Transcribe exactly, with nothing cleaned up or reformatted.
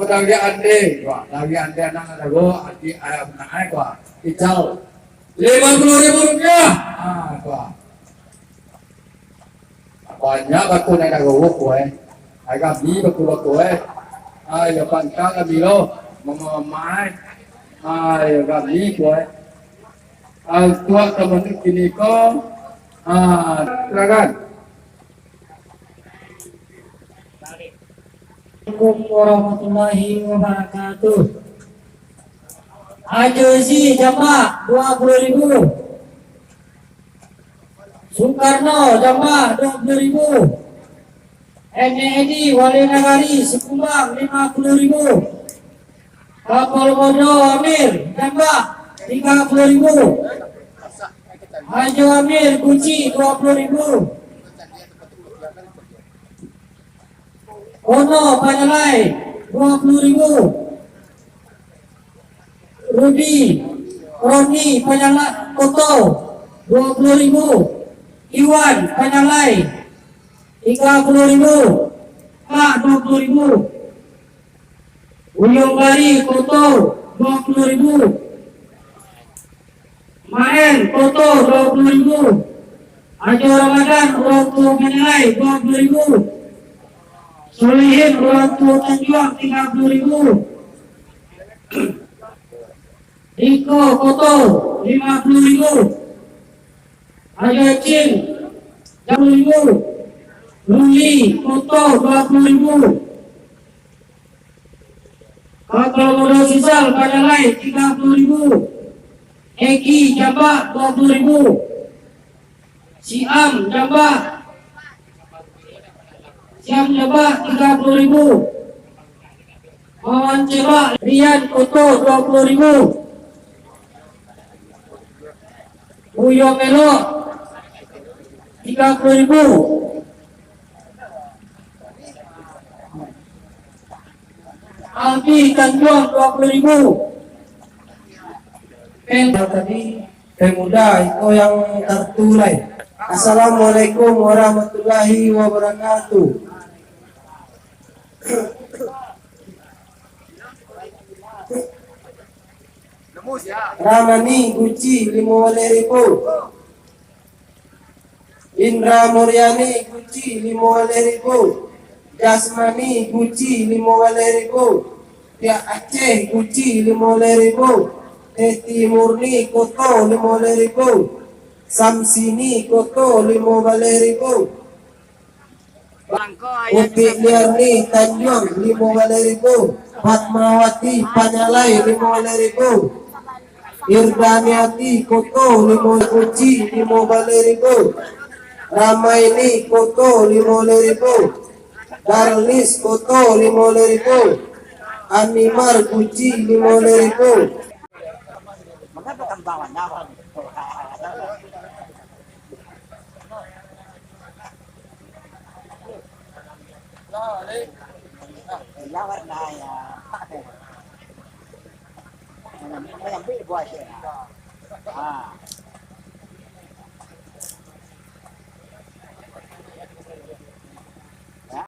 Dari Ande, wah, dari Ande anak ado, adi, ayah anak ai, wah, Ical. Lima puluh ribu rupiah. Ah, wah. Banyak baku naik dago ko, eh. Ai kami baku-baku, eh. Ai, yo pangka kami lo, mama-mama, eh. Ai, yo kami ko, eh. Ai, tuak ka mandi kini ko. Ah, silakan. Assalamualaikum warahmatullahi wabarakatuh. Ajo Zi jambak dua puluh ribu. Sukarno jambak dua puluh ribu. N E D Wali Nagari sekumbang lima puluh ribu. Kapalo Bodo Amir jambak tiga puluh ribu. Ajo Amir Guci dua puluh ribu. Ono Panyalai dua puluh ribu. Rudi, Roni Panyalai Koto dua puluh ribu. Iwan Panyalai tiga puluh ribu. Mak dua puluh ribu. Uyong Bari Koto dua puluh ribu. Mael Koto dua puluh ribu. Ajo Ramadan urang tuo Panyalai dua puluh ribu. Solihin urang tuo Tanjuang tiga puluh ribu. Diko Koto lima puluh ribu. Ajo Cin dua puluh ribu. Ruli Koto dua puluh ribu. Kapalo Bodo Sisal Panyalai tiga puluh ribu. Eki jambak dua puluh ribu. Siam jambak. Siam jambak tiga puluh ribu. Mawan Cebak Rian Koto dua puluh ribu. Uyong Elok tiga puluh ribu. Aldi Tanjuang dua puluh ribu. Pen tadi pemuda iko yang kartu lai. Assalamualaikum warahmatullahi wabarakatuh. Ramani Guci limo baleh ribu. Indra Muryani Guci limo baleh ribu. Jasmani Guci limo baleh ribu. Piak Aceh Guci limo baleh ribu. Teti Murni Koto limo baleh ribu. Samsini Koto limo baleh ribu. Utik Liarni Tanjuang limo baleh ribu, Fatmawati Panyalai limo baleh ribu, Irdaniati Koto limo Guci limo baleh ribu, Ramaini Koto limo baleh ribu, Darlis Koto limo baleh ribu, Animar Guci limo baleh ribu.